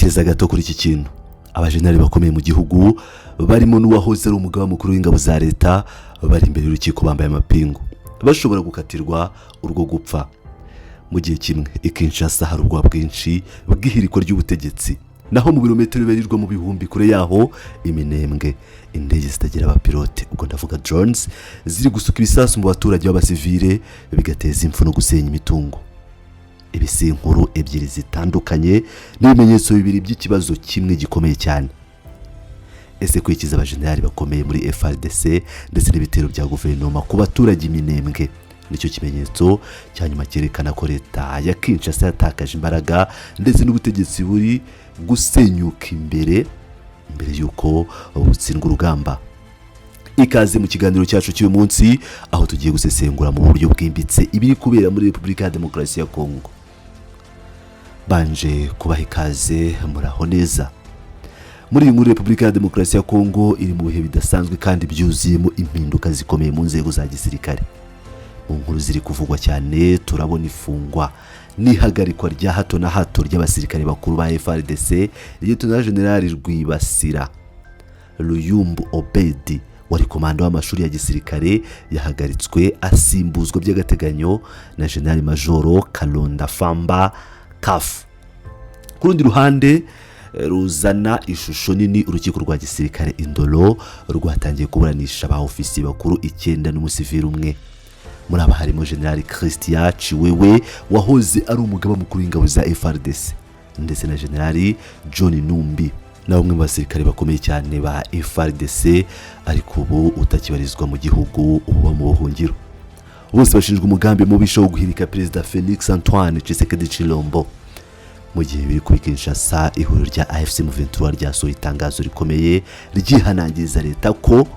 Tekereza gato kuri iki kintu. Abajenerali bakomeye mu gihugu, barimo n'uwahoze ari umugaba mukuru w'ingabo za leta, bari imbere y'urukiko bambaye amapingu, bashobora gukatirwa urwo gupfa. Mu gihe kimwe i Kinshasa hari ubwoba bwinshi bw'ihirikwa ry'ubutegetsi, naho mu birometero bibarirwa mu bihumbi kure yaho i Minembwe, indege zitagira abapilote, ubwo ndavuga drones, ziri gusuka ibisasu mu baturage b'abasivile, bigateza impfu no gusenya imitungo. Ibi si inkuru ebyiri zitandukanye, n'ibimenyetso bibiri by'ikibazo kimwe gikomeye cyane. Ese kwikiza abajenerali bakomeye muri FARDC ndetse n'ibitero bya guverinoma ku baturage i Minembwe nicyo kimenyetso cya nyuma cyerekana ko leta ya Kinshasa yatakaje imbaraga ndetse n'ubutegetsi buri gusenyuka imbere mbere y'uko butsindwa urugamba? Ikaze mu kiganiro cyacu cy'uyu munsi, aho tugiye gusesengura mu buryo bwimbitse ibiri kubera muri Repubulika ya Demokarasi ya Kongo. Banje kubaha ikaze, muraho neza. Muri iyi nkuru, Repubulika ya Demokarasi ya Kongo iri mu bihe bidasanzwe kandi byuzuyemo impinduka zikomeye mu nzego za gisirikare. Mu nkuru ziri kuvugwa cyane, turabona ifungwa n'ihagarikwa rya hato na hato ry'abasirikare bakuru ba FARDC. Lieutenant General Rwibasira Ruyumbu Obedi, wari komanda w'amashuri ya gisirikare, yahagaritswe, asimbuzwa by'agateganyo na General Majoro Kalonda Famba Kafu. Ku rundi ruhande ruzana ishusho nini, urukiko rwa gisirikare i Ndolo rwatangiye kuburanisha ba ofisiye bakuru icyenda n'umusivili umwe. Muri aba harimo General Christian Chiwewe, wahoze ari umugaba mukuru w'ingabo za FARDC, ndetse na General John Numbi, na bamwe mu basirikare bakomeye cyane ba FARDC, ariko ubu utakibarizwa mu gihugu, uba mu buhungiro. Bose bashinjwa umugambi mubisha wo guhirika Perezida Felix Antoine Tshisekedi Tshilombo. Mu gihe biri kuri Kinshasa, ihuriro rya AFC M23 ryasohoye itangazo rikomeye ryihanangiriza leta ko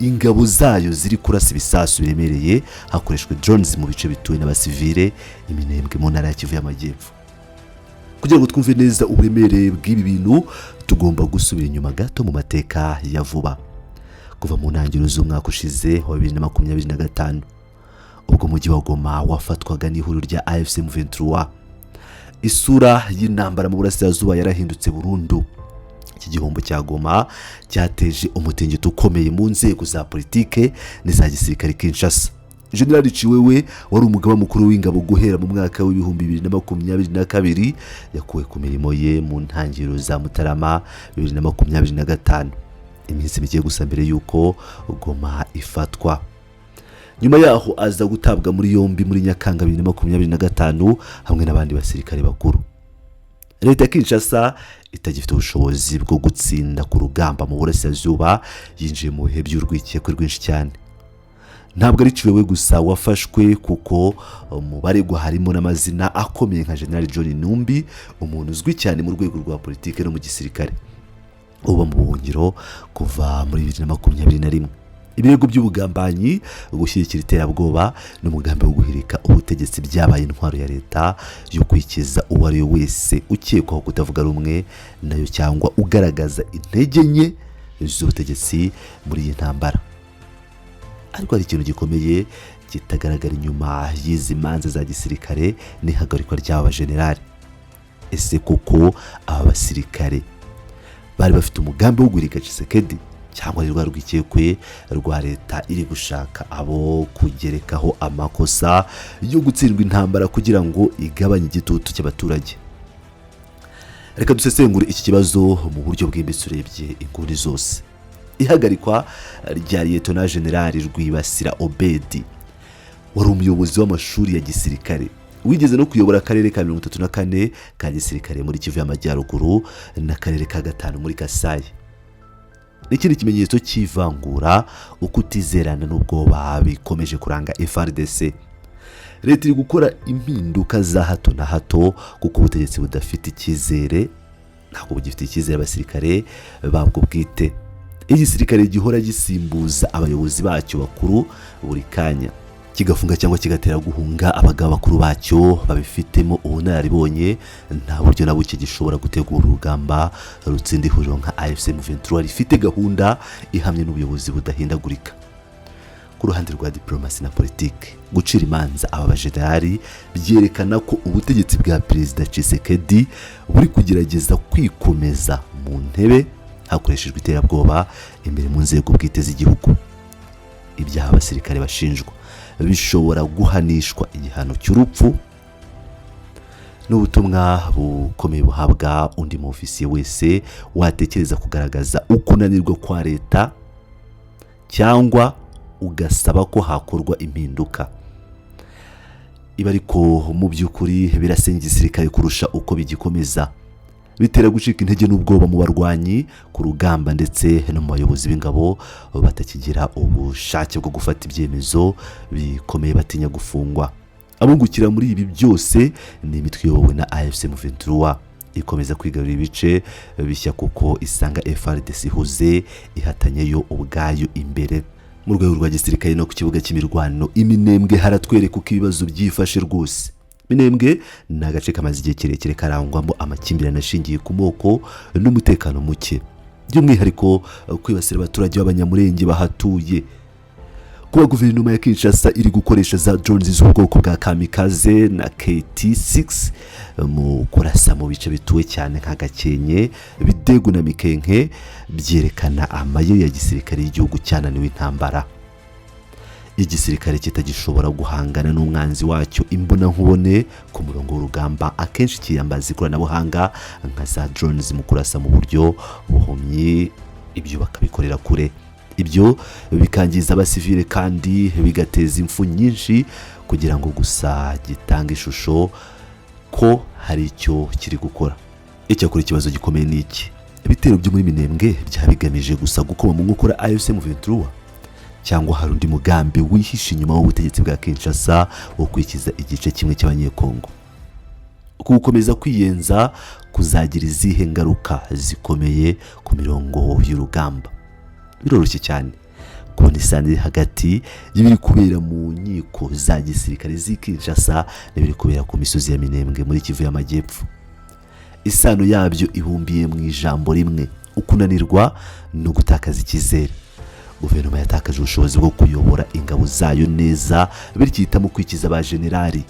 ingabo zayo ziri kurasa ibisasu biremereye hakoreshejwe drones mu bice bituwe n'abasivile i Minembwe mu ntara ya Kivu y'Amajyepfo. Kugira ngo twumve neza uburemere bw'ibi bintu, tugomba gusubira inyuma gato mu mateka ya vuba. Kuva mu ntangiriro z'umwaka ushize wa 2025, ubwo umujyi wa Goma wafatwaga n'ihuriro rya AFC M23, isura y'intambara mu burasirazuba yarahindutse burundu. Iki gihombo cya Goma cyateje umutingito ukomeye mu nzego za politike n'iza gisirikare Kinshasa. General Chiwewe, wari umugaba mukuru w'ingabo guhera mu mwaka wa 2022, yakuwe ku mirimo ye mu ntangiriro za Mutarama 2025, iminsi mike gusa mbere y'uko Goma ifatwa. Nyuma yaho aza gutabwa muri yombi muri Nyakanga 2025 hamwe n'abandi basirikare bakuru. Leta ya Kinshasa itagifite ubushobozi bwo gutsinda ku rugamba mu burasirazuba, yinjiye mu bihe by'urwikekwe rwinshi cyane. Ntabwo ari Ciwewe gusa wafashwe, kuko mu baregwa harimo n'amazina akomeye nka General John Numbi, umuntu uzwi cyane mu rwego rwa politiki no mu gisirikare, uba mu buhungiro kuva muri 2021. Ibirego by'ubugambanyi, gushyigikira iterabwoba n'umugambi wo guhirika ubutegetsi byabaye intwaro ya leta yo kwikiza uwo ari we wese ukekwaho kutavuga rumwe nayo cyangwa ugaragaza intege nke z'ubutegetsi muri iyi ntambara. Ariko hari ikintu gikomeye kitagaragara inyuma y'izi manza za gisirikare n'ihagarikwa ry'aba bajenerali. Ese koko aba basirikare bari bafite umugambi wo guhirika Tshisekedi, cyangwa ari rwa rwikekwe rwa leta iri gushaka abo kugerekaho amakosa yo gutsindwa intambara kugira ngo igabanye igitutu cy'abaturage? Reka dusesengure iki kibazo mu buryo bwimbitse, urebye inguni zose. Ihagarikwa rya Liyetona Generali Rwibasira Obedi, wari umuyobozi w'amashuri ya gisirikare, wigeze no kuyobora akarere ka 34 ka gisirikare muri Kivu y'Amajyaruguru n'akarere ka gatanu muri Kasayi, n'ikindi kimenyetso cy'ivangura, ukutizerana n'ubwoba bikomeje kuranga FARDC. Leta iri gukora impinduka za hato na hato kuko ubutegetsi budafite icyizere, ntabwo bugifite icyizere abasirikare babwo bwite. Igisirikare gihora gisimbuza abayobozi bacyo bakuru buri kanya, kigafunga cyangwa kigatera guhunga abagabo bakuru bacyo babifitemo ubunararibonye, nta buryo na buke gishobora gutegura urugamba rutsinda ihuriro nka AFC M23 rifite gahunda ihamye n'ubuyobozi budahindagurika. Ku ruhande rwa diplomasi na politiki, gucira imanza aba bajenerali byerekana ko ubutegetsi bwa Perezida Tshisekedi buri kugerageza kwikomeza mu ntebe hakoreshejwe iterabwoba imbere mu nzego bwite z'igihugu. Ibyaha abasirikare bashinjwa bishobora guhanishwa igihano cy'urupfu, n'ubutumwa bukomeye buhabwa undi mu ofisiye wese watekereza kugaragaza ukunanirwa kwa leta cyangwa ugasaba ko hakorwa impinduka. Ibi ariko mu by'ukuri birasenya igisirikare kurusha uko bigikomeza, bitera gucika intege n'ubwoba mu barwanyi ku rugamba ndetse no mu bayobozi b'ingabo batakigira ubushake bwo gufata ibyemezo bikomeye, batinya gufungwa. Abungukira muri ibi byose ni imitwe iyobowe na AFC M23, ikomeza kwigarurira ibice bishya kuko isanga FARDC ihuze, ihatanye yo ubwayo imbere. Mu rwego rwa gisirikare no ku kibuga cy'imirwano i Minembwe haratwereka uko ibibazo byifashe rwose. Minembwe ni agace kamaze igihe kirekire karangwamo amakimbirane ashingiye ku moko n'umutekano muke, by'umwihariko kwibasira abaturage b'Abanyamurenge bahatuye. Kuba guverinoma ya Kinshasa iri gukoresha za drones z'ubwoko bwa Kamikaze na KT6 mu kurasa mu bice bituwe cyane nka Gakenke, Bidegu na Mikenke, byerekana amayeri ya gisirikare y'igihugu cyananiwe intambara. Igisirikare kitagishobora guhangana n'umwanzi wacyo imbonankubone ku murongo w'urugamba, akenshi kiyambaza ikoranabuhanga nka za drones mu kurasa mu buryo buhumyi, ibyo bakabikorera kure. Ibyo bikangiza abasivile kandi bigateza impfu nyinshi, kugira ngo gusa gitange ishusho ko hari icyo kiri gukora. Icyakora ikibazo gikomeye ni iki: ibitero byo muri Minembwe byaba bigamije gusa gukoma mu nkokora AFC M23, cyangwa hari undi mugambi wihishe inyuma w'ubutegetsi bwa Kinshasa wo kwikiza igice kimwe cy'Abanyekongo? Gukomeza kwiyenza kuzagira izihe ngaruka zikomeye ku mirongo y'urugamba? Biroroshye cyane kubona isano iri hagati y'ibiri kubera mu nkiko za gisirikare z'i Kinshasa n'ibiri kubera ku misozi ya Minembwe muri Kivu y'Amajyepfo. Isano yabyo ibumbiye mu ijambo rimwe: ukunanirwa no gutakaza icyizere. Guverinoma yatakaje ubushobozi bwo kuyobora ingabo zayo neza, bityo ihitamo kwikiza ba generali.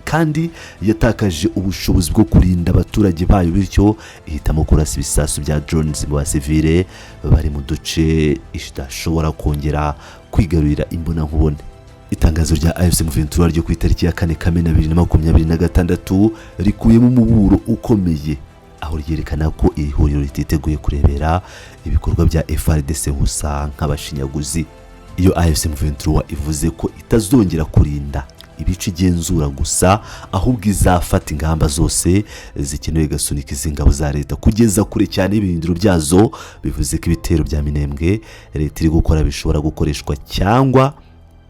Kandi yatakaje ubushobozi bwo kurinda abaturage bayo, bityo ihitamo kurasa ibisasu bya drones mu basivile bari mu duce idashobora kongera kwigarurira imbonankubone. Itangazo rya AFC M23 ryo ku itariki ya 4 Kamena 2026 rikubiyemo umuburo ukomeye, aho ryerekana ko iri huriro rititeguye kurebera ibikorwa bya FARDC gusa nk'abashinyaguzi. Iyo AFC M23 ivuze ko itazongera kurinda ibice igenzura gusa, ahubwo izafata ingamba zose zikenewe igasunika izi ngabo za leta kugeza kure cyane y'ibirindiro byazo, bivuze ko ibitero bya Minembwe leta iri gukora bishobora gukoreshwa cyangwa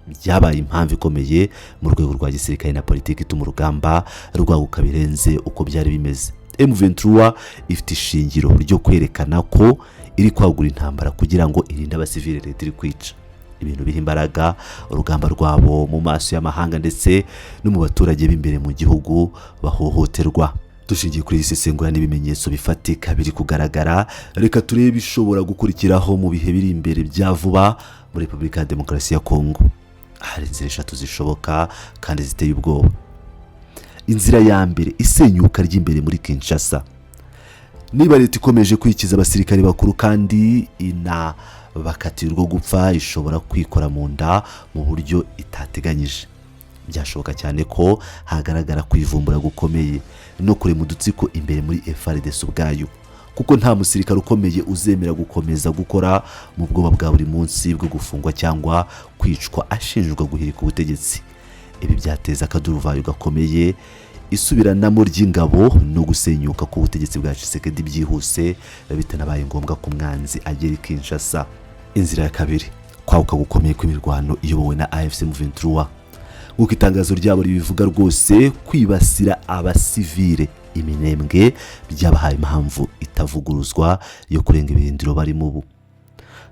byabaye impamvu ikomeye mu rwego rwa gisirikare na politiki ituma urugamba rwaguka birenze uko byari bimeze. M23 ifite ishingiro ryo kwerekana ko iri kwagura intambara kugira ngo irinde abasivile leta iri kwica, ibintu biha imbaraga urugamba rwabo mu maso y'amahanga ndetse no mu baturage b'imbere mu gihugu bahohoterwa. Dushingiye kuri iri sesengura n'ibimenyetso bifatika biri kugaragara, reka turebe ibishobora gukurikiraho mu bihe biri imbere bya vuba muri Repubulika ya Demokarasi ya Kongo. Hari inzira eshatu zishoboka kandi ziteye ubwoba. Inzira ya mbere: isenyuka ry'imbere muri Kinshasa. Niba leta ikomeje kwikiza abasirikare bakuru kandi ina bakatirwa gupfa, ishobora kwikora mu nda mu buryo itateganyije. Byashoboka cyane ko hagaragara kwivumbura gukomeye no kurema udutsiko imbere muri FARDC ubwayo, kuko nta musirikare ukomeye uzemera gukomeza gukora mu bwoba bwa buri munsi bwo gufungwa cyangwa kwicwa ashinjwa guhirika ubutegetsi. Ibi byateza akaduruvayo gakomeye, isubiranamo ry'ingabo no gusenyuka k'ubutegetsi bwa Tshisekedi byihuse, bitanabaye ngombwa ko umwanzi agera i Kinshasa. Inzira ya kabiri: kwaguka gukomeye kw'imirwano iyobowe na AFC M23. Nk'uko itangazo ryabo ribivuga rwose, kwibasira abasivile i Minembwe byabahaye impamvu itavuguruzwa yo kurenga ibirindiro barimo ubu.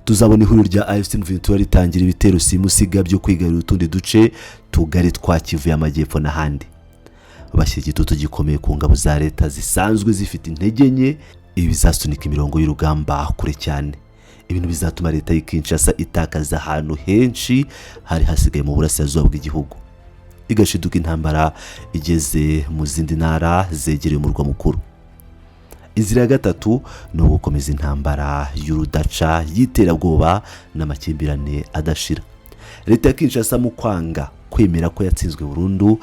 Tuzabona ihuriro rya AFC M23 ritangira ibitero simusiga byo kwigarurira utundi duce tugari twa Kivu y'Amajyepfo n'ahandi, bashyira igitutu gikomeye ku ngabo za leta zisanzwe zifite intege nke. Ibi bizasunika imirongo y'urugamba kure cyane. Ibintu bizatuma leta y'i Kinshasa itakaza ahantu henshi hari hasigaye mu burasirazuba bw'igihugu, igashiduka intambara igeze mu zindi ntara zegereye umurwa mukuru. Inzira ya gatatu ni ugukomeza intambara y'urudaca y'iterabwoba n'amakimbirane adashira. Leta ya Kinshasa, mu kwanga kwemera ko yatsinzwe burundu,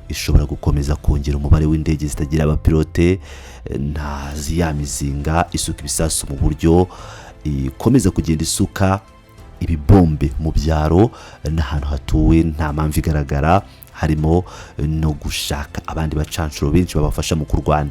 ishobora gukomeza kongera umubare w'indege zitagira abapilote nta ya mizinga isuka ibisasu, mu buryo ikomeza kugenda isuka ibibombe mu byaro n'ahantu hatuwe nta mpamvu igaragara, harimo no gushaka abandi bacanshuro benshi babafasha mu kurwana.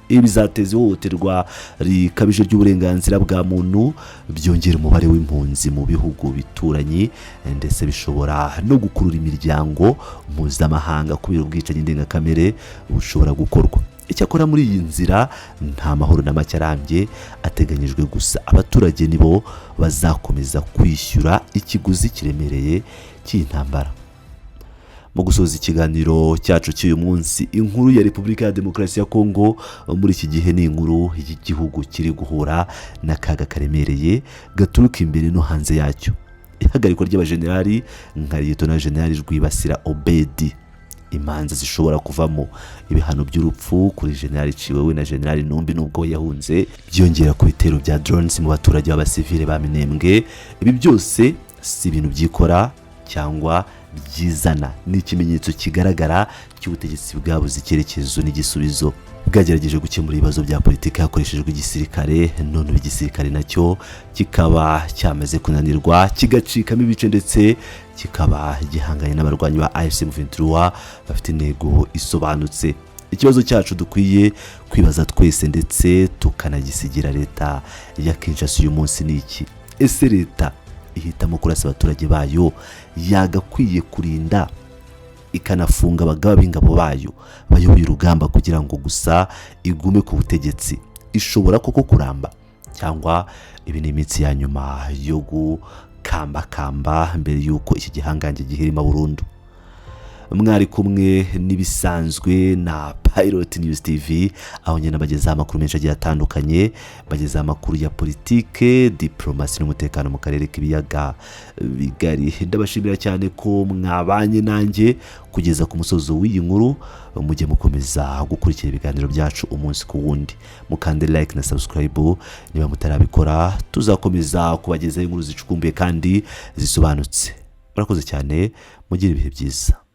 Ibi bizateza ihohoterwa rikabije ry'uburenganzira bwa muntu, byongera umubare w'impunzi mu bihugu bituranyi, ndetse bishobora no gukurura imiryango mpuzamahanga kubera ubwicanyi ndengakamere bushobora gukorwa. Icyakora muri iyi nzira nta mahoro na make arambye ateganyijwe, gusa abaturage nibo bazakomeza kwishyura ikiguzi kiremereye cy'iyi ntambara. Mu gusoza ikiganiro cyacu cy'uyu munsi, inkuru ya Repubulika ya Demokarasi ya Kongo muri iki gihe ni inkuru y'igihugu kiri guhura n'akaga karemereye gaturuka imbere no hanze yacyo. Ihagarikwa ry'abajenerali nka Liyetona Jenerali Rwibasira Obedi, imanza zishobora kuvamo ibihano by'urupfu kuri Jenerali Ciwewe na Jenerali Numbi nubwo yahunze, byiyongera ku bitero bya drones mu baturage b'abasivile ba Minembwe, ibi byose si ibintu byikora cyangwa byizana, ni ikimenyetso kigaragara cy'ubutegetsi bwabuze icyerekezo n'igisubizo. Bwagerageje gukemura ibibazo bya politiki hakoreshejwe igisirikare, none ubu igisirikare nacyo kikaba cyamaze kunanirwa, kigacikamo ibice, ndetse kikaba gihanganye n'abarwanyi ba AFC M23 bafite intego isobanutse. Ikibazo cyacu dukwiye kwibaza twese ndetse tukanagisigira leta ya Kinshasa uyu munsi ni iki: ese leta ihitamo kurasa abaturage bayo yagakwiye kurinda, ikanafunga abagaba b'ingabo bayo bayoboye urugamba kugira ngo gusa igume ku butegetsi, ishobora koko kuramba, cyangwa ibi ni iminsi ya nyuma yo gukambakamba mbere y'uko iki gihangange gihirima burundu? Mwari kumwe n'ibisanzwe na Pilot News TV, aho ngenda bagezaho amakuru menshi agiye atandukanye, bagezaho amakuru ya politike, diplomasi n'umutekano mu karere k'ibiyaga bigari. Ndabashimira cyane ko mwabanye nanjye kugeza ku musozo w'iyi nkuru. Mujye mukomeza gukurikira ibiganiro byacu umunsi ku wundi, mukande like na subscribe niba mutarabikora. Tuzakomeza kubagezaho inkuru zicukumbuye kandi zisobanutse. Murakoze cyane, mugire ibihe byiza.